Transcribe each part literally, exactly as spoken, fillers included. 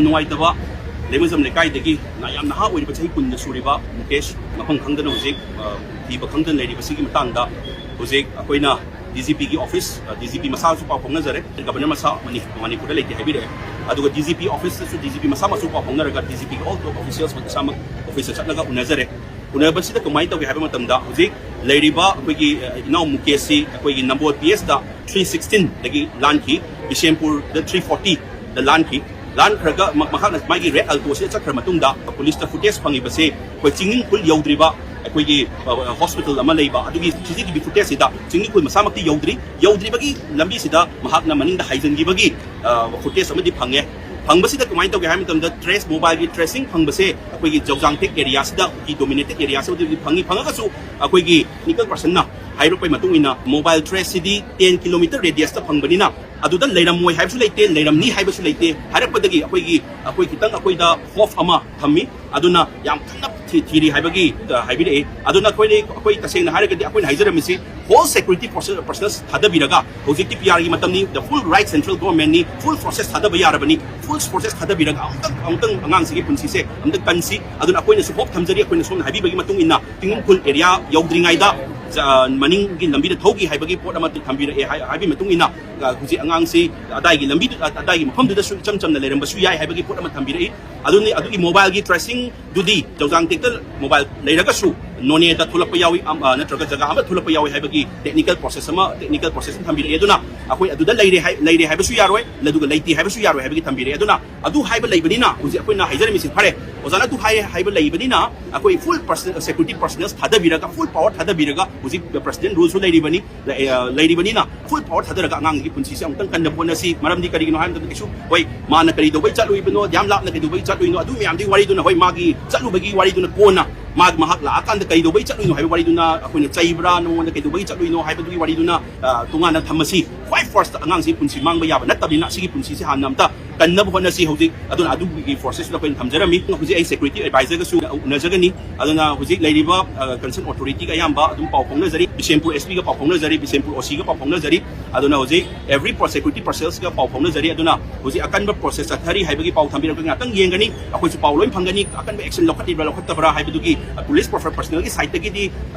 ꯅꯨꯡꯉꯥꯏꯇꯕ, ꯂꯩꯃꯖꯝ ꯂꯩꯀꯥꯏꯗꯒꯤ ꯅ-, ꯌꯥꯝ ꯅꯍꯥ ꯑꯣꯏꯔꯤꯕ, ꯆꯍꯤ ꯀꯨꯟꯗ ꯁꯨꯔꯤꯕ ꯃꯨꯀꯦꯁ, ꯃꯐꯝ ꯈꯪꯗꯅ ꯍꯧꯖꯤꯛ, ꯑ, ꯊꯤꯕ ꯈꯪꯗꯅ ꯂꯩꯔꯤꯕꯁꯤꯒꯤ ꯃꯇꯥꯡꯗ ꯍꯧꯖꯤꯛ ꯑꯩꯈꯣꯏꯅ D G P ꯒꯤ office, ꯑ, D G P ꯃꯁꯥꯁꯨ ꯄꯥꯎ ꯐꯥꯎꯅꯖꯔꯦ, Governor ꯃꯁꯥ ꯃꯅꯤ-, ꯃꯅꯤꯄꯨꯔꯗ ꯂꯩꯇꯦ ꯍꯥꯏꯕꯤꯔꯛꯑꯦ꯫ ꯑꯗꯨꯒ D G P office ꯇꯁꯨ D G P ꯃꯁꯥꯃꯛꯁꯨ ꯄꯥꯎ ꯐꯥꯎꯅꯔꯒ D G P ꯒꯤ all top officials ꯏꯁꯥꯃꯛ office ꯇ ꯆꯠꯂꯒ ꯎꯅꯖꯔꯦ꯫ ꯎꯅꯕꯁꯤꯗ ꯀꯃꯥꯏꯅ ꯇꯧꯒꯦ ꯍꯥꯏꯕ ꯃꯇꯝꯗ, ꯍꯧꯖꯤꯛ ꯂꯩꯔꯤꯕ ꯑꯩꯈꯣꯏꯒꯤ, ꯑ, ꯏꯅꯥꯎ ꯃꯨꯀꯦꯁꯁꯤ ꯑꯩꯈꯣꯏꯒꯤ ꯅꯝꯕꯣꯜ P S ꯇ three sixteen ꯗꯒꯤ ꯂꯥꯟꯈꯤ, ꯕꯤꯁꯦꯝꯄꯨꯔꯗ three forty ꯗ ꯂꯥꯟꯈꯤ꯫ ꯂꯥꯟꯈ꯭ꯔꯒ ꯃ-, ꯃꯍꯥꯛꯅ ꯃꯥꯒꯤ Red Alto ꯁꯤꯗ ꯆꯠꯈ꯭ꯔ ꯃꯇꯨꯡꯗ police ꯇ footage ꯐꯪꯉꯤꯕꯁꯦ ꯑꯩꯈꯣꯏ ꯆꯤꯡꯅꯤꯡꯈꯨꯜ ꯌꯧꯗ꯭ꯔꯤꯕ ꯑꯩꯈꯣꯏꯒꯤ, ꯑ, hospital ꯑꯃ ꯂꯩꯕ, ꯑꯗꯨꯒꯤ C C T V footage ꯁꯤꯗ ꯆꯤꯡꯅꯤꯡꯈꯨꯜ ꯃꯁꯥꯃꯛꯇꯤ ꯌꯧꯗ꯭ꯔꯤ꯫ ꯌꯧꯗ꯭ꯔꯤꯕꯒꯤ ꯂꯝꯕꯤꯁꯤꯗ ꯃꯍꯥꯛꯅ ꯃꯅꯤꯡꯗ ꯍꯥꯏꯖꯤꯟꯈꯤꯕꯒꯤ, ꯑ, footage ꯑꯃꯗꯤ ꯐꯪꯉꯦ꯫ ꯐꯪꯕꯁꯤꯗ ꯀꯃꯥꯏꯅ ꯇꯧꯒꯦ ꯍꯥꯏꯕ ꯃꯇꯝꯗ, trace, mobile ꯒꯤ tracing ꯐꯪꯕꯁꯦ ꯑꯩꯈꯣꯏꯒꯤ ꯖꯧꯖꯥꯡ ꯇꯦꯛ area ꯁꯤꯗ, ꯀꯨꯀꯤ dominated area ꯁꯤꯗ ꯐꯪꯉꯤ꯫ ꯐꯪꯉꯒꯁꯨ ꯑꯩꯈꯣꯏꯒꯤ technical person ꯅ ꯍꯥꯏꯔꯛꯄꯒꯤ ꯃꯇꯨꯡ ꯏꯟꯅ mobile trace ꯁꯤꯗꯤ ten kilometer radius ꯇ ꯐꯪꯕꯅꯤꯅ ꯑꯗꯨꯗ ꯂꯩꯔꯝꯃꯣꯏ ꯍꯥꯏꯕꯁꯨ ꯂꯩꯇꯦ, ꯂꯩꯔꯝꯅꯤ ꯍꯥꯏꯕꯁꯨ ꯂꯩꯇꯦ꯫ ꯍꯥꯏꯔꯛꯄꯗꯒꯤ ꯑꯩꯈꯣꯏꯒꯤ, ꯑꯩꯈꯣꯏ ꯈꯤꯇꯪ ꯑꯩꯈꯣꯏꯗ hope ꯑꯃ ꯊꯝꯃꯤ꯫ ꯑꯗꯨꯅ ꯌꯥꯝ ꯀꯟꯅ ꯊꯤ-, ꯊꯤꯔꯤ ꯍꯥꯏꯕꯒꯤ, ꯑ, ꯍꯥꯏꯕꯤꯔꯛꯏ꯫ ꯑꯗꯨꯅ ꯑꯩꯈꯣꯏꯅ, ꯑꯩꯈꯣꯏ ꯇꯁꯦꯡꯅ ꯍꯥꯏꯔꯒꯗꯤ ꯑꯩꯈꯣꯏꯅ ꯍꯥꯏꯖꯔꯝꯃꯤꯁꯤ whole security force-, personnel ꯊꯥꯗꯕꯤꯔꯒ, ꯍꯧꯖꯤꯛꯇꯤ P R ꯒꯤ ꯃꯇꯝꯅꯤ, the full right central government ꯅꯤ, full forces ꯊꯥꯗꯕ ꯌꯥꯔꯕꯅꯤ, full forces ꯊꯥꯗꯕꯤꯔꯒ ꯑꯃꯨꯛꯇꯪ, ꯑꯃꯨꯛꯇꯪ ꯑꯉꯥꯡꯁꯤꯒꯤ ꯄꯨꯟꯁꯤꯁꯦ ꯑꯃꯨꯛꯇꯪ ꯀꯟꯁꯤ꯫ ꯑꯗꯨꯅ ꯑꯩꯈꯣꯏꯅꯁꯨ hope ꯊꯝꯖꯔꯤ, ꯑꯩꯈꯣꯏꯅ ꯁꯣꯝꯅ ꯍꯥꯏꯕꯤꯕꯒꯤ ꯃꯇꯨꯡ ꯏꯟꯅ ꯇꯤꯡꯈꯨꯜ area ꯌꯧꯗ꯭ꯔꯤꯉꯩꯗ, ꯑ, ꯃꯅꯤꯡꯒꯤ ꯂꯝꯕꯤꯗ ꯊꯧꯈꯤ ꯍꯥꯏꯕꯒꯤ ꯄꯣꯠ ꯑꯃ ꯊꯝꯕꯤꯔꯛꯑꯦ ꯍꯥꯏ-, ꯍꯥꯏꯕꯒꯤ ꯃꯇꯨꯡ ꯏꯟꯅ, ꯑ, ꯍꯧꯖꯤꯛ ꯑꯉꯥꯡꯁꯤ ꯑꯗꯥꯏꯒꯤ ꯂꯝꯕꯤꯗꯨ-, ꯑꯗꯥꯏꯒꯤ ꯃꯐꯝꯗꯨꯗꯁꯨ ꯏꯆꯝ ꯆꯝꯅ ꯂꯩꯔꯝꯕꯁꯨ ꯌꯥꯏ ꯍꯥꯏꯕꯒꯤ ꯄꯣꯠ ꯑꯃ ꯊꯝꯕꯤꯔꯛꯏ꯫ ꯑꯗꯨꯅꯤ, ꯑꯗꯨꯒꯤ mobile ꯒꯤ tracing ꯗꯨꯗꯤ ꯖꯧꯖꯥꯡ ꯇꯦꯛꯇ mobile ꯂꯩꯔꯒꯁꯨ ꯅꯣꯅꯦꯗ ꯊꯣꯛꯂꯛꯄ ꯌꯥꯎꯏ, ꯑꯝ, ꯑ, ꯅꯠꯇ꯭ꯔꯒ ꯖꯒꯥ ꯑꯃ ꯊꯣꯛꯂꯛꯄ ꯌꯥꯎꯏ ꯍꯥꯏꯕꯒꯤ technical process ꯑꯃ, technical process ꯑꯃ ꯊꯝꯕꯤꯔꯛꯑꯦ꯫ ꯑꯗꯨꯅ ꯑꯩꯈꯣꯏ ꯑꯗꯨꯗ ꯂꯩꯔꯦ ꯍꯥꯏ-, ꯂꯩꯔꯦ ꯍꯥꯏꯕꯁꯨ ꯌꯥꯔꯣꯏ, ꯑꯗꯨꯒ ꯂꯩꯇꯦ ꯍꯥꯏꯕꯁꯨ ꯌꯥꯔꯣꯏ ꯍꯥꯏꯕꯒꯤ ꯊꯝꯕꯤꯔꯛꯑꯦ꯫ ꯑꯗꯨꯅ ꯑꯗꯨ ꯍꯥꯏꯕ ꯂꯩꯕꯅꯤꯅ ꯍꯧꯖꯤꯛ ꯑꯩꯈꯣꯏꯅ ꯍꯥꯏꯖꯔꯝꯃꯤꯁꯤ ꯐꯔꯦ, ꯑꯣꯖꯥꯅ ꯑꯗꯨ ꯍꯥꯏ ꯍꯥꯏꯕ ꯂꯩꯕꯅꯤꯅ ꯑꯩꯈꯣꯏ full person-, security personnel ꯊꯥꯗꯕꯤꯔꯒ, full power ꯊꯥꯗꯕꯤꯔꯒ, ꯍꯧꯖꯤꯛ President rule ꯁꯨ ꯂꯩꯔꯤꯕꯅꯤ, ꯂꯩ-, ꯑ, ꯂꯩꯔꯤꯕꯅꯤꯅ full power ꯊꯥꯗꯔꯒ ꯑꯉꯥꯡꯒꯤ ꯄꯨꯟꯁꯤꯁꯦ ꯑꯃꯨꯛꯇꯪ ꯀꯟꯅ ꯍꯣꯠꯅꯁꯤ꯫ ꯃꯔꯝꯗꯤ ꯀꯔꯤꯒꯤꯅꯣ ꯍꯥꯏꯕ ꯃꯇꯝꯗ ꯀꯩꯁꯨ, ꯍꯣꯏ, ꯃꯥꯅ ꯀꯔꯤ ꯇꯧꯕꯩ ꯆꯠꯂꯨꯏꯕꯅꯣ, ꯌꯥꯝ ꯂꯥꯞꯅ ꯀꯩꯗꯧꯕꯩ ꯆꯠꯂꯨꯏꯅꯣ, ꯑꯗꯨ ꯃꯌꯥꯝꯗꯨꯒꯤ ꯋꯥꯔꯤꯗꯨꯅ, ꯍꯣꯏ, ꯃꯥꯒꯤ ꯆꯠꯂꯨꯕꯒꯤ ꯋꯥꯔꯤꯗꯨꯅ ꯀꯣꯟꯅ ꯃꯥ ꯃꯍꯥꯛ ꯂꯥꯛꯑꯀꯥꯟꯗ ꯀꯩꯗꯧꯕꯩ ꯆꯠꯂꯨꯏꯅꯣ ꯍꯥꯏꯕ ꯋꯥꯔꯤꯗꯨꯅ, ꯑꯩꯈꯣꯏꯅ ꯆꯩꯕ꯭ꯔꯥ, ꯅꯉꯣꯟꯗ ꯀꯩꯗꯧꯕꯩ ꯆꯠꯂꯨꯏꯅꯣ ꯍꯥꯏꯕꯗꯨꯒꯤ ꯋꯥꯔꯤꯗꯨꯅ, ꯑ, ꯇꯣꯉꯥꯟꯅ ꯊꯝꯃꯁꯤ꯫ ꯈ꯭ꯋꯥꯏ first ꯑꯉꯥꯡꯁꯤ ꯄꯨꯟꯁꯤ ꯃꯥꯡꯕ ꯌꯥꯕ ꯅꯠꯇꯕꯅꯤꯅ ꯁꯤꯒꯤ ꯄꯨꯟꯁꯤꯁꯦ ꯍꯥꯟꯅ ꯑꯝꯇ ꯀꯟꯅꯕ ꯍꯣꯠꯅꯁꯤ ꯍꯧꯖꯤꯛ꯫ ꯑꯗꯨꯅ ꯑꯗꯨꯒꯤ ꯐꯣꯔꯁꯦꯁꯇꯨꯗ ꯑꯩꯈꯣꯏꯅ ꯊꯝꯖꯔꯝꯃꯤ꯫ ꯍꯧꯖꯤꯛ ꯑꯩ ꯁꯦꯀ꯭ꯌꯨꯔꯤꯇꯤ ꯑꯦꯗꯚꯥꯏꯖꯔꯒꯁꯨ ꯎꯅꯖꯒꯅꯤ꯫ ꯑꯗꯨꯅ ꯍꯧꯖꯤꯛ ꯂꯩꯔꯤꯕ ꯀꯟꯁꯔꯟ ꯑꯣꯊꯣꯔꯤꯇꯤꯒ ꯑꯌꯥꯝꯕ ꯑꯗꯨꯝ ꯄꯥꯎ ꯐꯥꯎꯅꯖꯔꯤ꯫ ꯕꯤꯁꯦꯝꯄꯨꯔ ꯑꯦꯁ ꯄꯤꯒ ꯄꯥꯎ ꯐꯥꯎꯅꯖꯔꯤ, ꯕꯤꯁꯦꯝꯄꯨꯔ ꯑꯣ ꯁꯤꯒ ꯄꯥꯎ ꯐꯥꯎꯅꯖꯔꯤ꯫ ꯑꯗꯨꯅ ꯍꯧꯖꯤꯛ ꯑꯦꯚ꯭ꯔꯤ ꯄ꯭ꯔꯣꯁꯦꯀ꯭ꯌꯨꯇꯤꯞ ꯄꯔꯁꯅꯦꯜꯁꯒ ꯄꯥꯎ ꯐꯥꯎꯅꯖꯔꯤ꯫ ꯑꯗꯨꯅ ꯍꯧꯖꯤꯛ ꯑꯀꯟꯕ ꯄ꯭ꯔꯣꯁꯦꯁ ꯆꯠꯊꯔꯤ ꯍꯥꯏꯕꯒꯤ ꯄꯥꯎ ꯊꯝꯕꯤꯔꯛꯄ ꯉꯥꯛꯇꯪ ꯌꯦꯡꯒꯅꯤ꯫ ꯑꯩꯈꯣꯏꯁꯨ ꯄꯥꯎ ꯂꯣꯏ ꯐꯪꯒꯅꯤ꯫ ꯑꯀꯟꯕ ꯑꯦꯛꯁꯟ ꯂꯧꯈꯠꯂꯤꯕ꯭ꯔꯥ ꯂꯧꯈꯠꯇꯕ꯭ꯔꯥ ꯍꯥꯏꯕꯗꯨꯒꯤ ꯄꯨꯂꯤꯁ ꯄꯔꯁꯅꯦꯜꯒꯤ ꯁꯥꯏꯠꯇꯒꯤꯗꯤ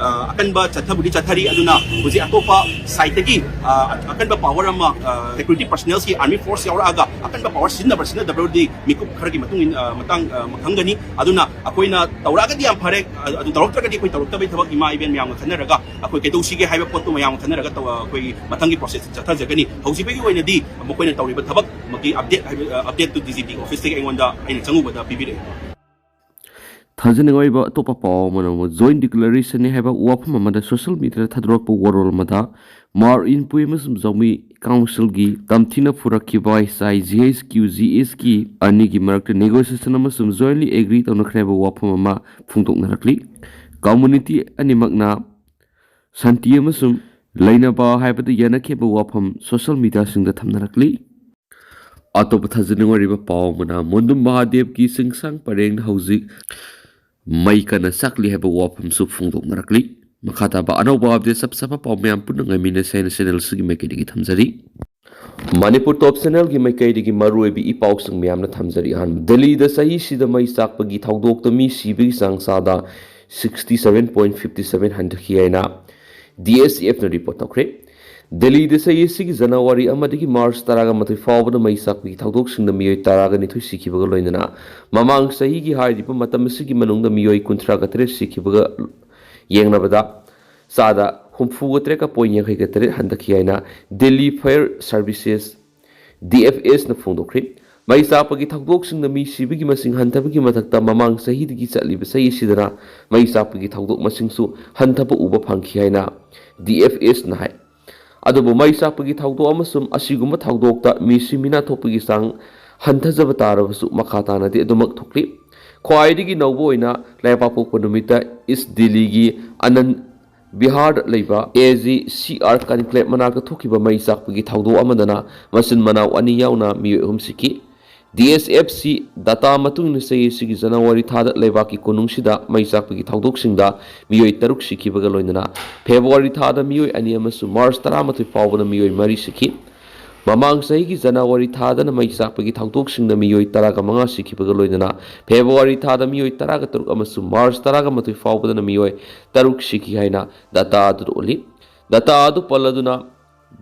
ꯑꯀꯟꯕ ꯆꯠꯊꯕꯨꯗꯤ ꯆꯠꯊꯔꯤ꯫ ꯑꯗꯨꯅ ꯍꯧꯖꯤꯛ ꯑꯇꯣꯞꯄ ꯁꯥꯏꯠꯇꯒꯤ ꯑꯀꯟꯕ ꯄꯥꯋꯔ ꯑꯃ, ꯁꯦꯀ꯭ꯌꯨꯔꯤꯇꯤ ꯄꯔꯁꯅꯦꯜꯁꯀꯤ ꯑꯥꯔꯃꯤ ꯐꯣꯔꯁ ꯌꯥꯎꯔꯛꯑꯒ ꯑꯀꯟꯕ ꯄꯥꯋꯔ ꯁꯤꯖꯤꯟꯅꯕ꯭ꯔꯥ ꯁꯤꯖꯤꯟꯅꯗꯕ꯭ꯔꯗꯤ ꯃꯤꯀꯨꯞ ꯈꯔꯒꯤ ꯃꯇꯨꯡ ꯏꯟ-, ꯑ, ꯃꯇꯥꯡ, ꯑ, ꯈꯪꯒꯅꯤ꯫ ꯑꯗꯨꯅ ꯑꯩꯈꯣꯏꯅ ꯇꯧꯔꯛꯑꯒꯗꯤ ꯌꯥꯝ ꯐꯔꯦ, ꯑ-, ꯑꯗꯨ ꯇꯧꯔꯛꯇ꯭ꯔꯒꯗꯤ ꯑꯩꯈꯣꯏ ꯇꯧꯔꯛꯇꯕꯩ ꯊꯕꯛ ꯏꯃꯥ ꯏꯕꯦꯟ ꯃꯌꯥꯝꯒ ꯈꯟꯅꯔꯒ ꯑꯩꯈꯣꯏ ꯀꯩꯗꯧꯁꯤꯒꯦ ꯍꯥꯏꯕ ꯄꯣꯠꯇꯨ ꯃꯌꯥꯝꯒ ꯈꯟꯅꯔꯒ ꯇꯧ-, ꯑ, ꯑꯩꯈꯣꯏꯒꯤ ꯃꯊꯪꯒꯤ ꯄ꯭ꯔꯣꯁꯦꯁ ꯆꯠꯊꯖꯒꯅꯤ꯫ ꯍꯧꯖꯤꯛ ꯐꯥꯎꯒꯤ ꯑꯣꯏꯅꯗꯤ ꯃꯈꯣꯏꯅ ꯇꯧꯔꯤꯕ ꯊꯕꯛ ꯃꯛꯀꯤ ꯑꯞꯗꯦꯠ ꯍꯥꯏꯕ, ꯑ, ꯑꯞꯗꯦꯠꯇꯨ ꯗꯤ ꯖꯤ ꯄꯤꯒꯤ ꯑꯣꯐꯤꯁꯇꯒꯤ ꯑꯩꯉꯣꯟꯗ ꯑꯩꯅ ꯆꯪꯉꯨꯕꯗ ꯄꯤꯕꯤꯔꯛꯑꯦ꯫ ꯊꯥꯖꯅꯤꯡꯉꯥꯏ ꯑꯣꯏꯕ ꯑꯇꯣꯞꯄ ꯄꯥꯎ ꯑꯃꯅ ꯑꯃꯨꯛ ꯖꯣꯏꯟꯠ ꯗꯤꯀ꯭ꯂꯦꯔꯦꯁꯟꯅꯤ ꯍꯥꯏꯕ ꯋꯥꯐꯝ ꯑꯃꯗ ꯁꯣꯁꯤꯌꯦꯜ ꯃꯤꯗꯤꯌꯥꯗ ꯊꯥꯗꯣꯔꯛꯄ ꯋꯥꯔꯣꯜ ꯑꯃꯗ ꯃꯥꯔ ꯏꯟꯄꯨꯏ ꯑꯃꯁꯨꯡ ꯖꯥꯎꯃꯤ ꯀꯥꯎꯟꯁꯤꯜꯒꯤ ꯇꯝꯊꯤꯅ ꯐꯨꯔꯛꯈꯤꯕ ꯑꯦꯁ ꯑꯥꯏ, ꯖꯤ ꯑꯩꯆ ꯀ꯭ꯌꯨ, ꯖꯤ ꯑꯦꯁꯀꯤ ꯑꯅꯤꯒꯤ ꯃꯔꯛꯇ ꯅꯦꯒꯣꯁꯤꯌꯦꯁꯟ ꯑꯃꯁꯨꯡ ꯖꯣꯏꯟꯂꯤ ꯑꯦꯒ꯭ꯔꯤ ꯇꯧꯅꯈ꯭ꯔꯦ ꯍꯥꯏꯕ ꯋꯥꯐꯝ ꯑꯃ ꯐꯣꯡꯗꯣꯛꯅꯔꯛꯂꯤ꯫ ꯀꯝꯃꯨꯅꯤꯇꯤ ꯑꯅꯤꯃꯛꯅ ꯁꯥꯟꯇꯤ ꯑꯃꯁꯨꯡ ꯂꯩꯅꯕ ꯍꯥꯏꯕꯗ ꯌꯥꯅꯈꯤꯕ ꯋꯥꯐꯝ ꯁꯣꯁꯤꯌꯦꯜ ꯃꯤꯗꯤꯌꯥꯁꯤꯡꯗ ꯊꯝꯅꯔꯛꯂꯤ꯫ ꯑꯇꯣꯞꯄ ꯊꯥꯖꯅꯤꯡꯉꯥꯏ ꯑꯣꯏꯔꯤꯕ ꯄꯥꯎ ꯑꯃꯅ ꯃꯣꯟꯗꯨꯝ ꯃꯍꯥꯗꯦꯕꯀꯤ ꯆꯤꯡꯁꯥꯡ ꯄꯔꯦꯡꯗ ꯍꯧꯖꯤꯛ ꯃꯩ ꯀꯟꯅ ꯆꯥꯛꯂꯤ ꯍꯥꯏꯕ ꯋꯥꯐꯝꯁꯨ ꯐꯣꯡꯗꯣꯛꯅꯔꯛꯂꯤ꯫ ꯃꯈꯥ ꯇꯥꯕ ꯑꯅꯧꯕ ꯑꯞꯗꯦꯠ ꯆꯞ ꯆꯥꯕ ꯄꯥꯎ ꯃꯌꯥꯝ ꯄꯨꯟꯅ ꯉꯥꯏꯃꯤꯟꯅꯁꯦ ꯍꯥꯏꯅ ꯆꯦꯅꯦꯜꯁꯤꯒꯤ ꯃꯥꯏꯀꯩꯗꯒꯤ ꯊꯝꯖꯔꯤ꯫ ꯃꯅꯤꯄꯨꯔ ꯇꯣꯞ ꯆꯦꯅꯦꯜꯒꯤ ꯃꯥꯏꯀꯩꯗꯒꯤ ꯃꯔꯨꯑꯣꯏꯕ ꯏ ꯄꯥꯎꯁꯤꯡ ꯃꯌꯥꯝꯅ ꯊꯝꯖꯔꯤ꯫ ꯑꯍꯥꯟꯕ, ꯗꯦꯜꯂꯤꯗ ꯆꯍꯤꯁꯤꯗ ꯃꯩ ꯆꯥꯛꯄꯒꯤ ꯊꯧꯗꯣꯛꯇ ꯃꯤ ꯁꯤꯕꯒꯤ ꯆꯥꯡ ꯆꯥꯗ sixty seven point fifty seven ꯍꯟꯊꯈꯤ ꯍꯥꯏꯅ ꯗꯤ ꯑꯦꯁ ꯇꯤ ꯑꯦꯐꯅ ꯔꯤꯄꯣꯔꯠ ꯇꯧꯈ꯭ꯔꯦ꯫ ꯗꯦꯜꯂꯤꯗ ꯆꯍꯤ ꯑꯁꯤꯒꯤ ꯖꯅꯋꯥꯔꯤ ꯑꯃꯗꯒꯤ ꯃꯥꯔꯆ ꯇꯔꯥꯒ ꯃꯥꯊꯣꯏ ꯐꯥꯎꯕꯗ ꯃꯩ ꯆꯥꯛꯄꯒꯤ ꯊꯧꯗꯣꯛꯁꯤꯡꯗ ꯃꯤꯑꯣꯏ ꯇꯔꯥꯒ ꯅꯤꯊꯣꯏ ꯁꯤꯈꯤꯕꯒ ꯂꯣꯏꯅꯅ ꯃꯃꯥꯡ ꯆꯍꯤꯒꯤ ꯍꯥꯏꯔꯤꯕ ꯃꯇꯝ ꯑꯁꯤꯒꯤ ꯃꯅꯨꯡꯗ ꯃꯤꯑꯣꯏ ꯀꯨꯟꯊ꯭ꯔꯥꯒ ꯇꯔꯦꯠ ꯁꯤꯈꯤꯕꯒ ꯌꯦꯡꯅꯕꯗ ꯆꯥꯗ ꯍꯨꯝꯐꯨꯒ ꯇꯔꯦꯠꯀ ꯄꯣꯏꯟ ꯌꯥꯡꯈꯩꯒ ꯇꯔꯦꯠ ꯍꯟꯊꯈꯤ ꯍꯥꯏꯅ Delhi fire services, D F ꯑꯦꯁꯅ ꯐꯣꯡꯗꯣꯛꯈ꯭ꯔꯤ꯫ ꯃꯩ ꯆꯥꯛꯄꯒꯤ ꯊꯧꯗꯣꯛꯁꯤꯡꯅ ꯃꯤ ꯁꯤꯕꯒꯤ ꯃꯁꯤꯡ ꯍꯟꯊꯕꯒꯤ ꯃꯊꯛꯇ ꯃꯃꯥꯡ ꯆꯍꯤꯗꯒꯤ ꯆꯠꯂꯤꯕ ꯆꯍꯤ ꯑꯁꯤꯗꯅ ꯃꯩ ꯆꯥꯛꯄꯒꯤ ꯊꯧꯗꯣꯛ ꯃꯁꯤꯡꯁꯨ ꯍꯟꯊꯕ ꯎꯕ ꯐꯪꯈꯤ ꯍꯥꯏꯅ ꯗꯤ ꯑꯦꯐ ꯑꯦꯁꯅ ꯍꯥꯏ꯫ ꯑꯗꯨꯕꯨ ꯃꯩ ꯆꯥꯛꯄꯒꯤ ꯊꯧꯗꯣꯛ ꯑꯃꯁꯨꯡ ꯑꯁꯤꯒꯨꯝꯕ ꯊꯧꯗꯣꯛꯇ ꯃꯤ ꯁꯤꯃꯤꯅꯥ ꯊꯣꯛꯄꯒꯤ ꯆꯥꯡ ꯍꯟꯊꯖꯕ ꯇꯥꯔꯕꯁꯨ ꯃꯈꯥ ꯇꯥꯅꯗꯤ ꯑꯗꯨꯃꯛ ꯊꯣꯛꯂꯤ꯫ ꯈ꯭ꯋꯥꯏꯗꯒꯤ ꯅꯧꯕ ꯑꯣꯏꯅ ꯂꯩꯕꯥꯛꯄꯣꯛꯄ ꯅꯨꯃꯤꯠꯇ ꯏꯁ ꯗꯤꯜꯂꯤꯒꯤ ꯑꯅꯟ ꯕꯤꯍꯥꯔꯗ ꯂꯩꯕ ꯑꯦ ꯖꯤ ꯁꯤ ꯑꯥꯔ ꯀꯟꯀ꯭ꯂꯦꯕ ꯃꯅꯥꯛꯇ ꯊꯣꯛꯈꯤꯕ ꯃꯩ ꯆꯥꯛꯄꯒꯤ ꯊꯧꯗꯣꯛ ꯑꯃꯗꯅ ꯃꯆꯤꯟ ꯃꯅꯥꯎ ꯑꯅꯤ ꯌꯥꯎꯅ ꯃꯤꯑꯣꯏ ꯑꯍꯨꯝ ꯁꯤꯈꯤ꯫ D S F C data ꯃꯇꯨꯡ ꯏꯟꯅ ꯆꯍꯤ ꯑꯁꯤꯒꯤ ꯖꯅꯋꯥꯔꯤ ꯊꯥꯗ ꯂꯩꯕꯥꯛꯀꯤ ꯀꯣꯅꯨꯡꯁꯤꯗ ꯃꯩ ꯆꯥꯛꯄꯒꯤ ꯊꯧꯗꯣꯛꯁꯤꯡꯗ ꯃꯤꯑꯣꯏ ꯇꯔꯨꯛ ꯁꯤꯈꯤꯕꯒ ꯂꯣꯏꯅꯅ ꯐꯦꯕ꯭ꯔꯨꯋꯥꯔꯤ ꯊꯥꯗ ꯃꯤꯑꯣꯏ ꯑꯅꯤ ꯑꯃꯁꯨꯡ ꯃꯥꯔꯆ ꯇꯔꯥꯃꯥꯊꯣꯏ ꯐꯥꯎꯕꯗ ꯃꯤꯑꯣꯏ ꯃꯔꯤ ꯁꯤꯈꯤ꯫ ꯃꯃꯥꯡ ꯆꯍꯤꯒꯤ ꯖꯅꯋꯥꯔꯤ ꯊꯥꯗꯅ ꯃꯩ ꯆꯥꯛꯄꯒꯤ ꯊꯧꯗꯣꯛꯁꯤꯡꯗ ꯃꯤꯑꯣꯏ ꯇꯔꯥꯒ ꯃꯉꯥ ꯁꯤꯈꯤꯕꯒ ꯂꯣꯏꯅꯅ ꯐꯦꯕ꯭ꯔꯨꯋꯥꯔꯤ ꯊꯥꯗ ꯃꯤꯑꯣꯏ ꯇꯔꯥꯒ ꯇꯔꯨꯛ ꯑꯃꯁꯨꯡ ꯃꯥꯔꯆ ꯇꯔꯥꯒ ꯃꯥꯊꯣꯏ ꯐꯥꯎꯕꯗꯅ ꯃꯤꯑꯣꯏ ꯇꯔꯨꯛ ꯁꯤꯈꯤ ꯍꯥꯏꯅ data ꯑꯗꯨꯗ ꯎꯠꯂꯤ꯫ Data ꯑꯗꯨ ꯄꯜꯂꯗꯨꯅ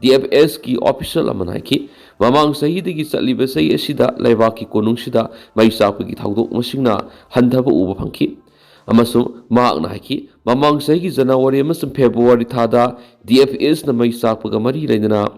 D F S ꯀꯤ official ꯑꯃꯅ ꯍꯥꯏꯈꯤ, ꯃꯃꯥꯡ ꯆꯍꯤꯗꯒꯤ ꯆꯠꯂꯤꯕ ꯆꯍꯤ ꯑꯁꯤꯗ ꯂꯩꯕꯥꯛꯀꯤ ꯀꯣꯅꯨꯡꯁꯤꯗ ꯃꯩ ꯆꯥꯛꯄꯒꯤ ꯊꯧꯗꯣꯛ ꯃꯁꯤꯡꯅ ꯍꯟꯊꯕ ꯎꯕ ꯐꯪꯈꯤ꯫ ꯑꯃꯁꯨꯡ ꯃꯍꯥꯛꯅ ꯍꯥꯏꯈꯤ, ꯃꯃꯥꯡ ꯆꯍꯤꯒꯤ ꯖꯅꯋꯥꯔꯤ ꯑꯃꯁꯨꯡ ꯐꯦꯕ꯭ꯔꯨꯋꯥꯔꯤ ꯊꯥꯗ D F S ꯅ ꯃꯩ ꯆꯥꯛꯄꯒ ꯃꯔꯤ ꯂꯩꯅꯅ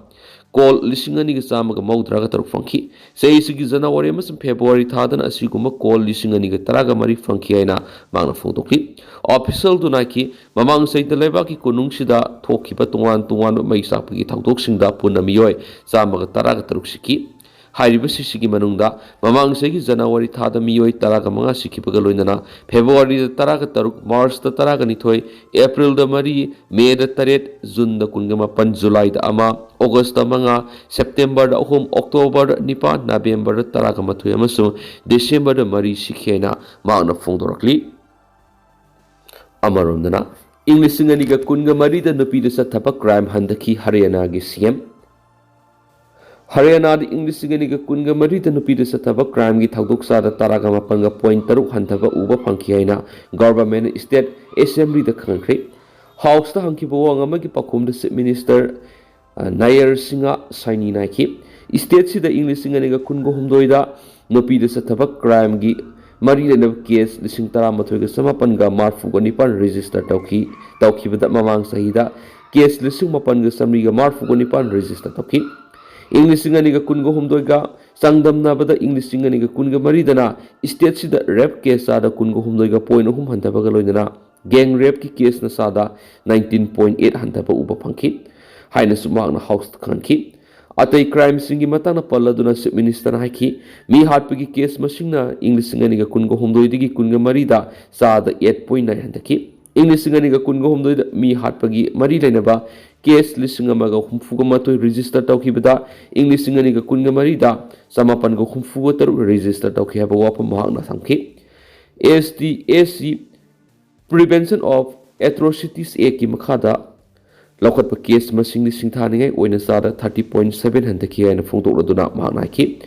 call ꯂꯤꯁꯤꯡ ꯑꯅꯤꯒ ꯆꯥꯝꯃꯒ ꯃꯧꯗ꯭ꯔꯥꯒ ꯇꯔꯨꯛ ꯐꯪꯈꯤ꯫ ꯆꯍꯤꯁꯤꯒꯤ ꯖꯅꯋꯥꯔꯤ ꯑꯃꯁꯨꯡ ꯐꯦꯕ꯭ꯔꯨꯋꯥꯔꯤ ꯊꯥꯗꯅ ꯑꯁꯤꯒꯨꯝꯕ call ꯂꯤꯁꯤꯡ ꯑꯅꯤꯒ ꯇꯔꯥꯒ ꯃꯔꯤ ꯐꯪꯈꯤ ꯍꯥꯏꯅ ꯃꯍꯥꯛꯅ ꯐꯣꯡꯗꯣꯛꯈꯤ꯫ Official ꯗꯨꯅ ꯍꯥꯏꯈꯤ, ꯃꯃꯥꯡ ꯆꯍꯤꯗ ꯂꯩꯕꯥꯛꯀꯤ ꯀꯣꯅꯨꯡꯁꯤꯗ ꯊꯣꯛꯈꯤꯕ ꯇꯣꯉꯥꯟ ꯇꯣꯉꯥꯟꯕ ꯃꯩ ꯆꯥꯛꯄꯒꯤ ꯊꯧꯗꯣꯛꯁꯤꯡꯗ ꯄꯨꯟꯅ ꯃꯤꯑꯣꯏ ꯆꯥꯝꯃꯒ ꯇꯔꯥꯒ ꯇꯔꯨꯛ ꯁꯤꯈꯤ꯫ ꯍꯥꯏꯔꯤꯕꯁꯤꯡꯁꯤꯒꯤ ꯃꯅꯨꯡꯗ ꯃꯃꯥꯡ ꯆꯍꯤꯒꯤ ꯖꯅꯋꯥꯔꯤ ꯊꯥꯗ ꯃꯤꯑꯣꯏ ꯇꯔꯥꯒ ꯃꯉꯥ ꯁꯤꯈꯤꯕꯒ ꯂꯣꯏꯅꯅ ꯐꯦꯕ꯭ꯔꯨꯋꯥꯔꯤꯗ ꯇꯔꯥꯒ ꯇꯔꯨꯛ, ꯃꯥꯔꯆꯇ ꯇꯔꯥꯒ ꯅꯤꯊꯣꯏ, ꯑꯦꯄ꯭ꯔꯤꯜꯗ ꯃꯔꯤ, ꯃꯦꯗ ꯇꯔꯦꯠ, ꯖꯨꯟꯗ ꯀꯨꯟꯒ ꯃꯥꯄꯟ, ꯖꯨꯂꯥꯏꯗ ꯑꯃ, ꯑꯣꯒꯁꯇ ꯃꯉꯥ, ꯁꯦꯞꯇꯦꯝꯕꯔꯗ ꯑꯍꯨꯝ, ꯑꯣꯛꯇꯣꯕꯔꯗ ꯅꯤꯄꯥꯟ, ꯅꯕꯦꯝꯕꯔꯗ ꯇꯔꯥꯒ ꯃꯥꯊꯣꯏ ꯑꯃꯁꯨꯡ ꯗꯤꯁꯦꯝꯕꯔꯗ ꯃꯔꯤ ꯁꯤꯈꯤ ꯍꯥꯏꯅ ꯃꯍꯥꯛꯅ ꯐꯣꯡꯗꯣꯔꯛꯂꯤ꯫ ꯑꯃꯔꯣꯝꯗꯅ, ꯏꯪ ꯂꯤꯁꯤꯡ ꯑꯅꯤꯒ ꯀꯨꯟꯒ ꯃꯔꯤꯗ ꯅꯨꯄꯤꯗ ꯆꯠꯊꯕ crime ꯍꯟꯊꯈꯤ ꯍꯔꯤꯌꯥꯅꯥꯒꯤ C M꯫ ꯍꯔꯤꯌꯥꯅꯥꯗ ꯏꯪ ꯂꯤꯁꯤꯡ ꯑꯅꯤꯒ ꯀꯨꯟꯒ ꯃꯔꯤꯗ ꯅꯨꯄꯤꯗ ꯆꯠꯊꯕ crimeꯒꯤ ꯊꯧꯗꯣꯛ ꯆꯥꯗ ꯇꯔꯥꯒ ꯃꯥꯄꯟꯒ point ꯇꯔꯨꯛ ꯍꯟꯊꯕ ꯎꯕ ꯐꯪꯈꯤ ꯍꯥꯏꯅ government state assemblyꯗ ꯈꯪꯍꯟꯈ꯭ꯔꯦ꯫ Houseꯇ ꯍꯪꯈꯤꯕ ꯋꯥꯍꯪ ꯑꯃꯒꯤ ꯄꯥꯎꯈꯨꯝꯗ Chief Minister ꯑ, ꯅꯥꯌꯔ ꯁꯤꯡꯍ ꯁꯥꯏꯅꯤꯅ ꯍꯥꯏꯈꯤ, stateꯁꯤꯗ ꯏꯪ ꯂꯤꯁꯤꯡ ꯑꯅꯤꯒ ꯀꯨꯟꯒ ꯍꯨꯝꯗꯣꯏꯗ ꯅꯨꯄꯤꯗ ꯆꯠꯊꯕ crimeꯒꯤ ꯃꯔꯤ ꯂꯩꯅꯕ case ꯂꯤꯁꯤꯡ ꯇꯔꯥꯃꯥꯊꯣꯏꯒ ꯆꯃꯥꯄꯟꯒ ꯃꯔꯐꯨꯒ ꯅꯤꯄꯥꯟ register ꯇꯧꯈꯤ꯫ ꯇꯧꯈꯤꯕꯗ ꯃꯃꯥꯡ ꯆꯍꯤꯗ case ꯂꯤꯁꯤꯡ ꯃꯥꯄꯟꯒ ꯆꯥꯃꯔꯤꯒ ꯃꯔꯐꯨꯒ ꯅꯤꯄꯥꯟ register ꯇꯧꯈꯤ꯫ ꯏꯪ ꯂꯤꯁꯤꯡ ꯑꯅꯤꯒ ꯀꯨꯟꯒ ꯍꯨꯝꯗꯣꯏꯒ ꯆꯥꯡꯗꯝꯅꯕꯗ ꯏꯪ ꯂꯤꯁꯤꯡ ꯑꯅꯤꯒ ꯀꯨꯟꯒ ꯃꯔꯤꯗꯅ stateꯁꯤꯗ rape case ꯆꯥꯗ ꯀꯨꯟꯒ ꯍꯨꯝꯗꯣꯏꯒ point ꯑꯍꯨꯝ ꯍꯟꯊꯕꯒ ꯂꯣꯏꯅꯅ gang rapeꯀꯤ caseꯅ ꯆꯥꯗ nineteen point eight ꯍꯟꯊꯕ ꯎꯕ ꯐꯪꯈꯤ ꯍꯥꯏꯅꯁꯨ ꯃꯍꯥꯛꯅ Houseꯇ ꯈꯪꯍꯟꯈꯤ꯫ ꯑꯇꯩ crimeꯁꯤꯡꯒꯤ ꯃꯇꯥꯡꯗ ꯄꯜꯂꯗꯨꯅ Chief Ministerꯅ ꯍꯥꯏꯈꯤ, ꯃꯤ ꯍꯥꯠꯄꯒꯤ case ꯃꯁꯤꯡꯅ ꯏꯪ ꯂꯤꯁꯤꯡ ꯑꯅꯤꯒ ꯀꯨꯟꯒ ꯍꯨꯝꯗꯣꯏꯗꯒꯤ ꯀꯨꯟꯒ ꯃꯔꯤꯗ ꯆꯥꯗ eight point nine ꯍꯟꯊꯈꯤ꯫ ꯏꯪ ꯂꯤꯁꯤꯡ ꯑꯅꯤꯒ ꯀꯨꯟꯒ ꯍꯨꯝꯗꯣꯏꯗ ꯃꯤ ꯍꯥꯠꯄꯒꯤ ꯃꯔꯤ ꯂꯩꯅꯕ ꯀꯦꯁ ꯂꯤꯁꯤꯡ ꯑꯃꯒ ꯍꯨꯝꯐꯨꯒ ꯃꯥꯊꯣꯏ ꯔꯦꯖꯤꯁꯇꯔ ꯇꯧꯈꯤꯕꯗ, ꯏꯪ ꯂꯤꯁꯤꯡ ꯑꯅꯤꯒ ꯀꯨꯟꯒ ꯃꯔꯤꯗ ꯆꯃꯥꯄꯟꯒ ꯍꯨꯝꯐꯨꯒ ꯇꯔꯨꯛ ꯔꯦꯖꯤꯁꯇꯔ ꯇꯧꯈꯤ ꯍꯥꯏꯕ ꯋꯥꯐꯝ ꯃꯍꯥꯛꯅ ꯊꯝꯈꯤ꯫ ꯑꯦꯁ T S C Prevention of Atrocities Actꯀꯤ ꯃꯈꯥꯗ ꯂꯧꯈꯠꯄ ꯀꯦꯁ ꯃꯁꯤꯡꯗꯤ ꯁꯤꯡꯊꯥꯅꯤꯡꯉꯥꯏ ꯑꯣꯏꯅ ꯆꯥꯗ ꯊꯥꯔꯇꯤ ꯄꯣꯏꯟ ꯁꯚꯦꯟ ꯍꯟꯊꯈꯤ ꯍꯥꯏꯅ ꯐꯣꯡꯗꯣꯛꯂꯗꯨꯅ ꯃꯍꯥꯛꯅ ꯍꯥꯏꯈꯤ꯫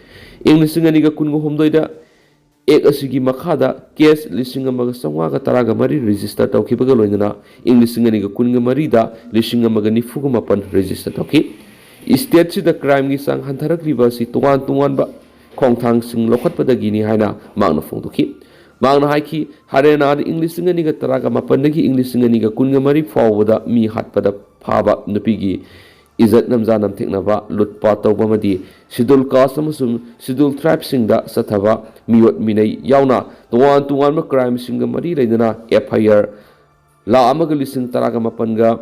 ꯏꯪ ꯂꯤꯁꯤꯡ ꯑꯅꯤꯒ ꯀꯨꯟꯒ ꯍꯨꯝꯗꯣꯏꯗ ꯑꯦꯛ ꯑꯁꯤꯒꯤ ꯃꯈꯥꯗ ꯀꯦꯁ ꯂꯤꯁꯤꯡ ꯑꯃꯒ ꯆꯥꯝꯃꯉꯥꯒ ꯇꯔꯥꯒ ꯃꯔꯤ ꯔꯦꯖꯤꯁꯇꯔ ꯇꯧꯈꯤꯕꯒ ꯂꯣꯏꯅꯅ ꯏꯪ ꯂꯤꯁꯤꯡ ꯑꯅꯤꯒ ꯀꯨꯟꯒ ꯃꯔꯤꯗ ꯂꯤꯁꯤꯡ ꯑꯃꯒ ꯅꯤꯐꯨꯒ ꯃꯥꯄꯟ ꯔꯦꯖꯤꯁꯇꯔ ꯇꯧꯈꯤ꯫ ꯏꯁꯇꯦꯠꯁꯤꯗ ꯀ꯭ꯔꯥꯏꯝꯒꯤ ꯆꯥꯡ ꯍꯟꯊꯔꯛꯂꯤꯕ ꯑꯁꯤ ꯇꯣꯉꯥꯟ ꯇꯣꯉꯥꯟꯕ ꯈꯣꯡꯊꯥꯡꯁꯤꯡ ꯂꯧꯈꯠꯄꯗꯒꯤꯅꯤ ꯍꯥꯏꯅ ꯃꯍꯥꯛꯅ ꯐꯣꯡꯗꯣꯛꯈꯤ꯫ ꯃꯍꯥꯛꯅ ꯍꯥꯏꯈꯤ, ꯍꯔꯤꯌꯥꯅꯥꯗ ꯏꯪ ꯂꯤꯁꯤꯡ ꯑꯅꯤꯒ ꯇꯔꯥꯒ ꯃꯥꯄꯟꯗꯒꯤ ꯏꯪ ꯂꯤꯁꯤꯡ ꯑꯅꯤꯒ ꯀꯨꯟꯒ ꯃꯔꯤ ꯐꯥꯎꯕꯗ ꯃꯤ ꯍꯥꯠꯄꯗ ꯐꯥꯕ ꯅꯨꯄꯤꯒꯤ ꯏꯖꯠ ꯅꯝꯖꯥ ꯅꯝꯊꯦꯛꯅꯕ, ꯂꯨꯠꯄꯥꯠ ꯇꯧꯕ ꯑꯃꯗꯤ ꯁꯤꯗꯨꯜ ꯀꯥꯁ ꯑꯃꯁꯨꯡ ꯁꯤꯗꯨꯜ ꯇ꯭ꯔꯥꯏꯕꯁꯤꯡꯗ ꯆꯠꯊꯕ ꯃꯤꯑꯣꯠ ꯃꯤꯅꯩ ꯌꯥꯎꯅ ꯇꯣꯉꯥꯟ ꯇꯣꯉꯥꯟꯕ ꯀ꯭ꯔꯥꯏꯝꯁꯤꯡꯒ ꯃꯔꯤ ꯂꯩꯅꯅ ꯑꯦꯐ ꯑꯥꯏ ꯑꯥꯔ ꯂꯥꯈ ꯑꯃꯒ ꯂꯤꯁꯤꯡ ꯇꯔꯥꯒ ꯃꯥꯄꯟꯒ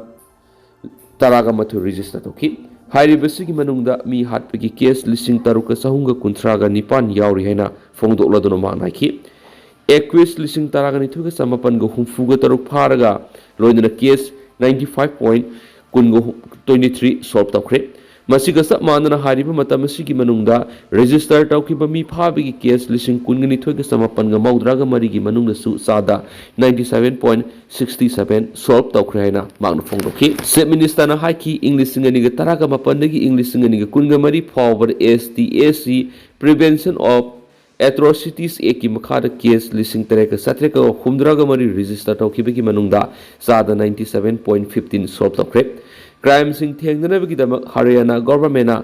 ꯇꯔꯥꯒ ꯃꯥꯊꯣꯏ ꯔꯦꯖꯤꯁꯇꯔ ꯇꯧꯈꯤ꯫ ꯍꯥꯏꯔꯤꯕꯁꯤꯒꯤ ꯃꯅꯨꯡꯗ ꯃꯤ ꯍꯥꯠꯄꯒꯤ ꯀꯦꯁ ꯂꯤꯁꯤꯡ ꯇꯔꯨꯛꯀ ꯆꯍꯨꯝꯒ ꯀꯨꯟꯊ꯭ꯔꯥꯒ ꯅꯤꯄꯥꯟ ꯌꯥꯎꯔꯤ ꯍꯥꯏꯅ ꯐꯣꯡꯗꯣꯛꯂꯗꯨꯅ ꯃꯍꯥꯛꯅ ꯍꯥꯏꯈꯤ꯫ ꯑꯦꯀ꯭ꯌꯨꯁ ꯂꯤꯁꯤꯡ ꯇꯔꯥꯒ ꯅꯤꯊꯣꯏꯒ ꯆꯃꯥꯄꯟꯒ ꯍꯨꯝꯐꯨꯒ ꯇꯔꯨꯛ ꯐꯥꯔꯒ ꯂꯣꯏꯅꯅ ꯀꯦꯁ ꯅꯥꯏꯟꯇꯤ ꯐꯥꯏꯚ ꯄꯣꯏꯟ ꯀꯨꯟꯒ ꯇ꯭ꯋꯦꯟꯇꯤ ꯊ꯭ꯔꯤ ꯁꯣꯜꯕ ꯇꯧꯈ꯭ꯔꯦ꯫ ꯃꯁꯤꯒ ꯆꯞ ꯃꯥꯟꯅꯅ ꯍꯥꯏꯔꯤꯕ ꯃꯇꯝ ꯑꯁꯤꯒꯤ ꯃꯅꯨꯡꯗ ꯔꯦꯖꯤꯁꯇꯔ ꯇꯧꯈꯤꯕ ꯃꯤ ꯐꯥꯕꯒꯤ ꯀꯦꯁ ꯂꯤꯁꯤꯡ ꯀꯨꯟꯒ ꯅꯤꯊꯣꯏꯒ ꯆꯃꯥꯄꯟꯒ ꯃꯧꯗ꯭ꯔꯥꯒ ꯃꯔꯤꯒꯤ ꯃꯅꯨꯡꯗꯁꯨ ꯆꯥꯗ ninety seven point sixty seven solve ꯇꯧꯈ꯭ꯔꯦ ꯍꯥꯏꯅ ꯃꯍꯥꯛꯅ ꯐꯣꯡꯗꯣꯛꯈꯤ꯫ ꯆꯤꯐ ꯃꯤꯅꯤꯁꯇꯔꯅ ꯍꯥꯏꯈꯤ, ꯏꯪ ꯂꯤꯁꯤꯡ ꯑꯅꯤꯒ ꯇꯔꯥꯒ ꯃꯥꯄꯟꯗꯒꯤ ꯏꯪ ꯂꯤꯁꯤꯡ ꯑꯅꯤꯒ ꯀꯨꯟꯒ ꯃꯔꯤ ꯐꯥꯎꯕꯗ ꯑꯦꯁ T S C Prevention of Atrocities Actꯀꯤ ꯃꯈꯥꯗ ꯀꯦꯁ ꯂꯤꯁꯤꯡ ꯇꯔꯦꯠꯀ ꯆꯥꯇ꯭ꯔꯦꯠꯀ ꯍꯨꯝꯗ꯭ꯔꯥꯒ ꯃꯔꯤ ꯔꯦꯖꯤꯁꯇꯔ ꯇꯧꯈꯤꯕꯒꯤ ꯃꯅꯨꯡꯗ ꯆꯥꯗ ninety seven point fifteen solve ꯇꯧꯈ꯭ꯔꯦ꯫ ꯀ꯭ꯔꯥꯏꯝꯁꯤꯡ ꯊꯦꯡꯅꯅꯕꯒꯤꯗꯃꯛ ꯍꯔꯤꯌꯥꯅꯥ ꯒꯣꯚꯔꯟꯃꯦꯟꯠꯅ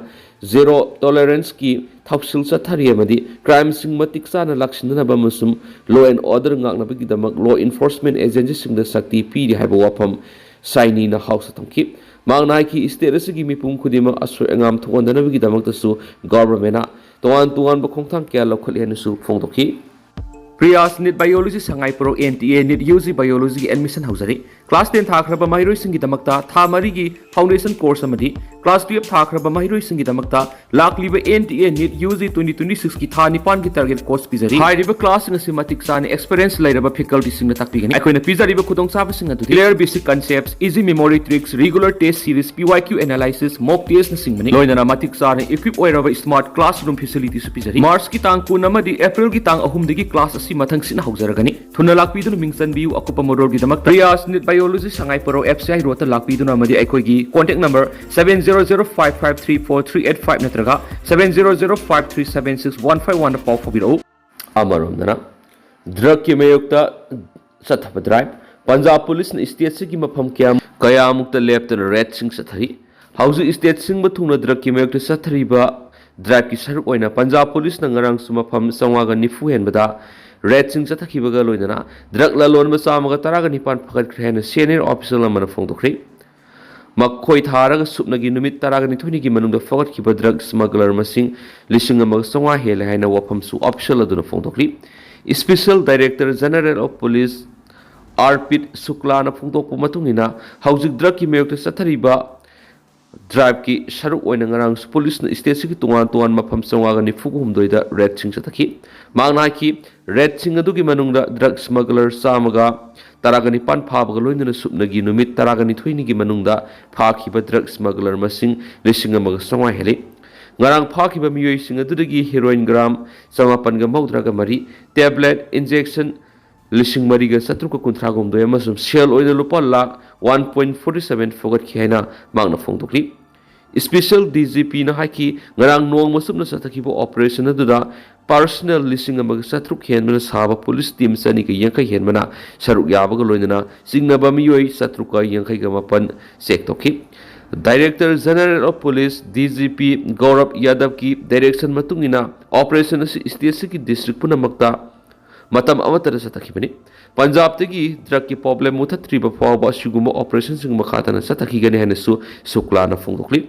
ꯖꯦꯔꯣ ꯇꯣꯂꯔꯦꯟꯁꯀꯤ ꯊꯧꯁꯤꯜ ꯆꯠꯊꯔꯤ ꯑꯃꯗꯤ ꯀ꯭ꯔꯥꯏꯝꯁꯤꯡ ꯃꯇꯤꯛ ꯆꯥꯅ ꯂꯥꯛꯁꯤꯟꯅꯅꯕ ꯑꯃꯁꯨꯡ ꯂꯣ ꯑꯦꯟ ꯑꯣꯔꯗꯔ ꯉꯥꯛꯅꯕꯒꯤꯗꯃꯛ ꯂꯣ ꯏꯟꯐꯣꯔꯁꯃꯦꯟꯠ ꯑꯦꯖꯦꯟꯁꯤꯁꯤꯡꯗ ꯁꯛꯇꯤ ꯄꯤꯔꯤ ꯍꯥꯏꯕ ꯋꯥꯐꯝ ꯁꯥꯏꯅꯤꯅ ꯍꯥꯎꯁꯇ ꯊꯝꯈꯤ꯫ ꯃꯍꯥꯛꯅ ꯍꯥꯏꯈꯤ, ꯏꯁꯇꯦꯠ ꯑꯁꯤꯒꯤ ꯃꯤꯄꯨꯝ ꯈꯨꯗꯤꯡꯃꯛ ꯑꯁꯣꯏ ꯑꯉꯥꯝ ꯊꯣꯛꯍꯟꯗꯅꯕꯒꯤꯗꯃꯛꯇꯁꯨ ꯒꯣꯚꯔꯟꯃꯦꯟꯠꯅ ꯇꯣꯉꯥꯟ ꯇꯣꯉꯥꯟꯕ ꯈꯣꯡꯊꯥꯡ ꯀꯌꯥ ꯂꯧꯈꯠꯂꯤ ꯍꯥꯏꯅꯁꯨ ꯐꯣꯡꯗꯣꯛꯈꯤ꯫ ꯄ꯭ꯔꯤꯌꯥꯁ ꯅꯤꯠ ꯕꯥꯏꯑꯣꯂꯣꯖꯤ ꯁꯉꯥꯏ ꯄ꯭ꯔꯧ N T A NEET U G ꯕꯥꯏꯑꯣꯂꯣꯖꯤꯒꯤ ꯑꯦꯗꯃꯤꯁꯟ ꯍꯧꯖꯔꯤ꯫ ꯀ꯭ꯂꯥꯁ ꯇꯦꯟ ꯊꯥꯈ꯭ꯔꯕ ꯃꯍꯩꯔꯣꯏꯁꯤꯡꯒꯤꯗꯃꯛꯇ ꯊꯥ ꯃꯔꯤꯒꯤ ꯐꯥꯎꯟꯗꯦꯁꯟ ꯀꯣꯔꯁ ꯑꯃꯗꯤ ꯀ꯭ꯂꯥꯁ ꯇꯨꯌꯦꯜꯞ ꯊꯥꯈ꯭ꯔꯕ ꯃꯍꯩꯔꯣꯏꯁꯤꯡꯒꯤꯗꯃꯛꯇ ꯂꯥꯛꯂꯤꯕ N T A NEET U G twenty twenty ꯁꯤꯛꯁꯀꯤ ꯊꯥ ꯅꯤꯄꯥꯟꯒꯤ ꯇꯥꯔꯒꯦꯠ ꯀꯣꯔꯁ ꯄꯤꯖꯔꯤ꯫ ꯍꯥꯏꯔꯤꯕ ꯀ꯭ꯂꯥꯁꯁꯤꯡ ꯑꯁꯤ ꯃꯇꯤꯛ ꯆꯥꯅ ꯑꯦꯛꯁꯄꯤꯔꯤꯌꯦꯟꯁ ꯂꯩꯔꯕ ꯐꯦꯀꯜꯇꯤꯁꯤꯡꯅ ꯇꯥꯛꯄꯤꯒꯅꯤ꯫ ꯑꯩꯈꯣꯏꯅ ꯄꯤꯖꯔꯤꯕ ꯈꯨꯗꯣꯡꯆꯥꯕꯁꯤꯡ ꯑꯗꯨꯗꯤ clear basic concept, easy memory tricks, regular test series, P Y Q analysis, mock ꯇꯦꯁꯅꯆꯤꯡꯕꯅꯤ꯫ ꯂꯣꯏꯅꯅ ꯃꯇꯤꯛ ꯆꯥꯅ ꯏꯀ꯭ꯋꯤꯞ ꯑꯣꯏꯔꯕ ꯁ꯭ꯃꯥꯔꯠ ꯀ꯭ꯂꯥꯁꯔꯨꯝ ꯐꯦꯁꯤꯂꯤꯇꯤꯁꯨ ꯄꯤꯖꯔꯤ꯫ ꯃꯥꯔꯆꯀꯤ ꯇꯥꯡ ꯀꯨꯟ ꯑꯃꯗꯤ ꯑꯦꯄ꯭ꯔꯤꯜꯒꯤ ꯇꯥꯡ ꯑꯍꯨꯝꯗꯒꯤ ꯀ꯭ꯂꯥꯁ ꯑꯁꯤ ꯃꯊꯪ ꯁꯤꯠꯅ ꯍꯧꯖꯔꯒꯅꯤ꯫ ꯊꯨꯅ ꯂꯥꯛꯄꯤꯗꯨꯅ ꯃꯤꯡ ꯆꯟꯕꯤꯌꯨ꯫ ꯑꯀꯨꯞꯄ ꯃꯔꯣꯜꯒꯤꯗꯃꯛꯇ ꯄ꯭ꯔꯤꯌꯥꯁ ꯅꯤꯠ ꯕꯥꯏꯑꯣꯂꯣꯖꯤ ꯁꯉꯥꯏ ꯄ꯭ꯔꯧ ꯑꯦꯐ ꯁꯤ ꯑꯥꯏ ꯔꯣꯗꯇ ꯂꯥꯛꯄꯤꯗꯨꯅ ꯑꯃꯗꯤ ꯑꯩꯈꯣꯏꯒꯤ contact number seven zero zero five five three four three eight five ꯅꯠꯇ꯭ꯔꯒ seven zero zero five three seven six one five ꯋꯥꯟꯗ ꯄꯥꯎ ꯐꯥꯎꯕꯤꯔꯛꯎ꯫ ꯑꯃꯔꯣꯝꯗꯅ ꯗ꯭ꯔꯒꯀꯤ ꯃꯥꯌꯣꯛꯇ ꯆꯠꯊꯕ ꯗ꯭ꯔꯥꯏꯚ꯫ ꯄꯟꯖꯥꯕ ꯄꯨꯂꯤꯁꯅ ꯁ꯭ꯇꯦꯠꯁꯤꯒꯤ ꯃꯐꯝ ꯀꯌꯥ, ꯀꯌꯥꯃꯨꯛꯇ ꯂꯦꯞꯇꯅ ꯔꯦꯗꯁꯤꯡ ꯆꯠꯊꯔꯤ꯫ ꯍꯧꯖꯤꯛ ꯁ꯭ꯇꯦꯠ ꯁꯤꯟꯕ ꯊꯨꯡꯅ ꯗ꯭ꯔꯒꯀꯤ ꯃꯥꯌꯣꯛꯇ ꯆꯠꯊꯔꯤꯕ ꯗ꯭ꯔꯥꯏꯚꯀꯤ ꯁꯔꯨꯛ ꯑꯣꯏꯅ ꯄꯟꯖꯥꯕ ꯄꯨꯂꯤꯁꯅ ꯉꯔꯥꯡꯁꯨ ꯃꯐꯝ ꯆꯥꯝꯃꯉꯥꯒ ꯅꯤꯐꯨ ꯍꯦꯟꯕꯗ ꯔꯦꯗꯁꯤꯡ ꯆꯠꯊꯈꯤꯕꯒ ꯂꯣꯏꯅꯅ ꯗ꯭ꯔꯒ ꯂꯂꯣꯟꯕ ꯆꯥꯝꯃꯒ ꯇꯔꯥꯒ ꯅꯤꯄꯥꯟ ꯐꯥꯒꯠꯈ꯭ꯔꯦ ꯍꯥꯏꯅ ꯁꯦꯅꯤꯌꯔ ꯑꯣꯐꯤꯁꯤꯌꯦꯜ ꯑꯃꯅ ꯐꯣꯡꯗꯣꯛꯈ꯭ꯔꯦ꯫ ꯃꯈꯣꯏ ꯊꯥꯔꯒ ꯁꯨꯞꯅꯒꯤ ꯅꯨꯃꯤꯠ ꯇꯔꯥꯒ ꯅꯤꯊꯣꯏꯅꯤꯒꯤ ꯃꯅꯨꯡꯗ ꯐꯥꯒꯠꯈꯤꯕ ꯗ꯭ꯔꯒ ꯁ꯭ꯃꯒꯂꯔ ꯃꯁꯤꯡ ꯂꯤꯁꯤꯡ ꯑꯃꯒ ꯆꯥꯝꯃꯉꯥ ꯍꯦꯜꯂꯦ ꯍꯥꯏꯅ ꯋꯥꯐꯝꯁꯨ ꯑꯣꯐꯤꯁꯤꯌꯦꯜ ꯑꯗꯨꯅ ꯐꯣꯡꯗꯣꯛꯂꯤ꯫ Special director general of police Arpit ꯁꯨꯛꯂꯥꯅ ꯐꯣꯡꯗꯣꯛꯄ ꯃꯇꯨꯡ ꯏꯟꯅ, ꯍꯧꯖꯤꯛ ꯗ꯭ꯔꯒꯀꯤ ꯃꯥꯌꯣꯛꯇ ꯆꯠꯊꯔꯤꯕ ꯗ꯭ꯔꯥꯏꯚꯀꯤ ꯁꯔꯨꯛ ꯑꯣꯏꯅ ꯉꯔꯥꯡꯁꯨ ꯄꯨꯂꯤꯁꯅ ꯁ꯭ꯇꯦꯠꯁꯤꯒꯤ ꯇꯣꯉꯥꯟ ꯇꯣꯉꯥꯟꯕ ꯃꯐꯝ ꯆꯥꯝꯃꯉꯥꯒ ꯅꯤꯐꯨ ꯍꯨꯝꯗꯣꯏꯗ ꯔꯦꯗꯁꯤꯡ ꯆꯠꯊꯈꯤ꯫ ꯃꯍꯥꯛꯅ ꯍꯥꯏꯈꯤ, ꯔꯦꯗꯁꯤꯡ ꯑꯗꯨꯒꯤ ꯃꯅꯨꯡꯗ ꯗ꯭ꯔꯒ ꯁ꯭ꯃꯒꯂꯔ ꯆꯥꯝꯃꯒ ꯇꯔꯥꯒ ꯅꯤꯄꯥꯟ ꯐꯥꯕꯒ ꯂꯣꯏꯅꯅ ꯁꯨꯞꯅꯒꯤ ꯅꯨꯃꯤꯠ ꯇꯔꯥꯒ ꯅꯤꯊꯣꯏꯅꯤꯒꯤ ꯃꯅꯨꯡꯗ ꯐꯥꯈꯤꯕ ꯗ꯭ꯔꯒ ꯁ꯭ꯃꯒꯂꯔ ꯃꯁꯤꯡ ꯂꯤꯁꯤꯡ ꯑꯃꯒ ꯆꯥꯝꯃꯉꯥ ꯍꯦꯜꯂꯤ꯫ ꯉꯔꯥꯡ ꯐꯥꯈꯤꯕ ꯃꯤꯑꯣꯏꯁꯤꯡ ꯑꯗꯨꯗꯒꯤ ꯍꯦꯔꯣꯏꯟ ꯒ꯭ꯔꯥꯝ ꯆꯃꯥꯄꯟꯒ ꯃꯧꯗ꯭ꯔꯥꯒ ꯃꯔꯤ, ꯇꯦꯕ꯭ꯂꯦꯠ, ꯏꯟꯖꯦꯛꯁꯟ ꯂꯤꯁꯤꯡ ꯃꯔꯤꯒ ꯆꯥꯇ꯭ꯔꯨꯛꯀ ꯀꯨꯟꯊ꯭ꯔꯥꯒ ꯍꯨꯝꯗꯣꯏ ꯑꯃꯁꯨꯡ ꯁꯦꯜ ꯑꯣꯏꯅ ꯂꯨꯄꯥ lakh one point forty seven ꯐꯥꯒꯠꯈꯤ ꯍꯥꯏꯅ ꯃꯍꯥꯛꯅ ꯐꯣꯡꯗꯣꯛꯂꯤ꯫ ꯁ꯭ꯄꯦꯁꯤꯌꯦꯜ ꯗꯤ ꯖꯤ ꯄꯤꯅ ꯍꯥꯏꯈꯤ, ꯉꯔꯥꯡ ꯅꯣꯡꯃ ꯆꯨꯞꯅ ꯆꯠꯊꯈꯤꯕ ꯑꯣꯄꯔꯦꯁꯟ ꯑꯗꯨꯗ ꯄꯥꯔꯁꯅꯦꯜ ꯂꯤꯁꯤꯡ ꯑꯃꯒ ꯆꯥꯇ꯭ꯔꯨꯛ ꯍꯦꯟꯕꯅ ꯁꯥꯕ ꯄꯨꯂꯤꯁ ꯇꯤꯝ ꯆꯅꯤꯒ ꯌꯥꯡꯈꯩ ꯍꯦꯟꯕꯅ ꯁꯔꯨꯛ ꯌꯥꯕꯒ ꯂꯣꯏꯅꯅ ꯆꯤꯡꯅꯕ ꯃꯤꯑꯣꯏ ꯆꯥꯇ꯭ꯔꯨꯛꯀ ꯌꯥꯡꯈꯩꯒ ꯃꯥꯄꯟ ꯆꯦꯛ ꯇꯧꯈꯤ꯫ Director general of police, D G P, Gaurav ꯌꯥꯗꯕꯀꯤ ꯗꯥꯏꯔꯦꯛꯁꯟ ꯃꯇꯨꯡ ꯏꯟꯅ ꯑꯣꯄꯔꯦꯁꯟ ꯑꯁꯤ ꯁ꯭ꯇꯦꯠꯁꯤꯒꯤ ꯗꯤꯁꯇ꯭ꯔꯤꯛ ꯄꯨꯝꯅꯃꯛꯇ ꯃꯇꯝ ꯑꯃꯠꯇꯗ ꯆꯠꯊꯈꯤꯕꯅꯤ꯫ ꯄꯟꯖꯥꯕꯇꯒꯤ ꯗ꯭ꯔꯒꯀꯤ ꯄ꯭ꯔꯣꯕ꯭ꯂꯦꯝ ꯃꯨꯊꯠꯇ꯭ꯔꯤꯕ ꯐꯥꯎꯕ ꯑꯁꯤꯒꯨꯝꯕ ꯑꯣꯄꯔꯦꯁꯟꯁꯤꯡ ꯃꯈꯥ ꯇꯥꯅ ꯆꯠꯊꯈꯤꯒꯅꯤ ꯍꯥꯏꯅꯁꯨ ꯁꯨꯛꯂꯥꯅ ꯐꯣꯡꯗꯣꯛꯂꯤ꯫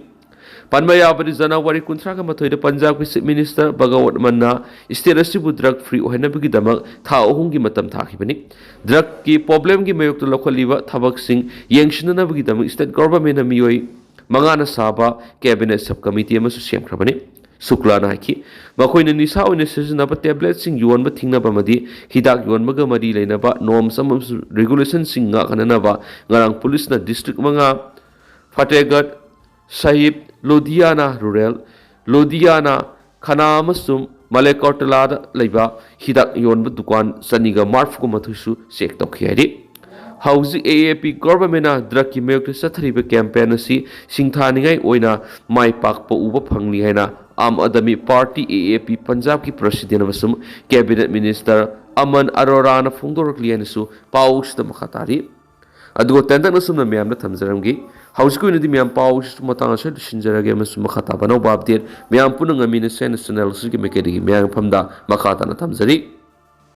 ꯄꯟꯕ ꯌꯥꯕꯗꯤ, ꯖꯅꯋꯥꯔꯤ ꯀꯨꯟꯊ꯭ꯔꯥꯒ ꯃꯥꯊꯣꯏꯗ ꯄꯟꯖꯥꯕꯀꯤ Chief Minister ꯚꯒꯋꯟꯠ ꯃꯟꯅ state ꯑꯁꯤꯕꯨ drug free ꯑꯣꯏꯍꯟꯅꯕꯒꯤꯗꯃꯛ ꯊꯥ ꯑꯍꯨꯝꯒꯤ ꯃꯇꯝ ꯊꯥꯈꯤꯕꯅꯤ꯫ Drugꯀꯤ problemꯒꯤ ꯃꯥꯌꯣꯛꯇ ꯂꯧꯈꯠꯂꯤꯕ ꯊꯕꯛꯁꯤꯡ ꯌꯦꯡꯁꯤꯟꯅꯅꯕꯒꯤꯗꯃꯛ state governmentꯅ ꯃꯤꯑꯣꯏ ꯃꯉꯥꯅ ꯁꯥꯕ cabinet subcommittee ꯑꯃꯁꯨ ꯁꯦꯝꯈ꯭ꯔꯕꯅꯤ꯫ ꯁꯨꯛꯂꯥꯅ ꯍꯥꯏꯈꯤ, ꯃꯈꯣꯏꯅ ꯅꯤꯁꯥ ꯑꯣꯏꯅ ꯁꯤꯖꯤꯟꯅꯕ tabletꯁꯤꯡ ꯌꯣꯟꯕ ꯊꯤꯡꯅꯕ ꯑꯃꯗꯤ ꯍꯤꯗꯥꯛ ꯌꯣꯟꯕꯒ ꯃꯔꯤ ꯂꯩꯅꯕ norms ꯑꯃꯁꯨꯡ regulationꯁꯤꯡ ꯉꯥꯛꯍꯟꯅꯅꯕ ꯉꯔꯥꯡ ꯄꯨꯂꯤꯁꯅ district ꯃꯉꯥ, ꯐꯇꯦꯍꯒꯗ ꯁꯥꯍꯤꯕ, ꯂꯨꯙꯤꯌꯥꯅꯥ rural, ꯂꯨꯙꯤꯌꯥꯅꯥ, ꯈꯅꯥ ꯑꯃꯁꯨꯡ ꯃꯂꯦꯀꯣꯇꯂꯥꯗ ꯂꯩꯕ ꯍꯤꯗꯥꯛ ꯌꯣꯟꯕ ꯗꯨꯀꯥꯟ ꯆꯅꯤꯒ ꯃꯔꯐꯨꯒ ꯃꯥꯊꯣꯏꯁꯨ check ꯇꯧꯈꯤ ꯍꯥꯏꯔꯤ꯫ ꯍꯧꯖꯤꯛ AAP governmentꯅ drugꯀꯤ ꯃꯥꯌꯣꯛꯇ ꯆꯠꯊꯔꯤꯕ campaign ꯑꯁꯤ ꯁꯤꯡꯊꯥꯅꯤꯡꯉꯥꯏ ꯑꯣꯏꯅ ꯃꯥꯏ ꯄꯥꯛꯄ ꯎꯕ ꯐꯪꯂꯤ ꯍꯥꯏꯅ Aam Aadmi party, AAP, ꯄꯟꯖꯥꯕꯀꯤ president ꯑꯃꯁꯨꯡ cabinet minister ꯑꯃꯟ ꯑꯔꯣꯔꯥꯅ ꯐꯣꯡꯗꯣꯔꯛꯂꯤ ꯍꯥꯏꯅꯁꯨ ꯄꯥꯎꯁꯤꯗ ꯃꯈꯥ ꯇꯥꯔꯤ꯫ ꯑꯗꯨꯒ ꯇꯦꯟꯇꯛꯅ ꯁꯨꯝꯅ ꯃꯌꯥꯝꯗ ꯊꯝꯖꯔꯝꯒꯦ꯫ ꯍꯧꯖꯤꯛꯀꯤ ꯑꯣꯏꯅꯗꯤ ꯃꯌꯥꯝ ꯄꯥꯎꯁꯤꯁꯨ ꯃꯇꯥꯡ ꯑꯁꯤꯗ ꯂꯣꯏꯁꯤꯟꯖꯔꯒꯦ ꯑꯃꯁꯨꯡ ꯃꯈꯥ ꯇꯥꯕ ꯑꯅꯧꯕ update ꯃꯌꯥꯝ ꯄꯨꯟꯅ ꯉꯝꯃꯤꯟꯅꯁꯦ ꯍꯥꯏꯅ channel ꯑꯁꯤꯒꯤ ꯃꯥꯏꯀꯩꯗꯒꯤ ꯃꯌꯥꯝꯒꯤ ꯃꯐꯝꯗ ꯃꯈꯥ ꯇꯥꯅ ꯊꯝꯖꯔꯤ꯫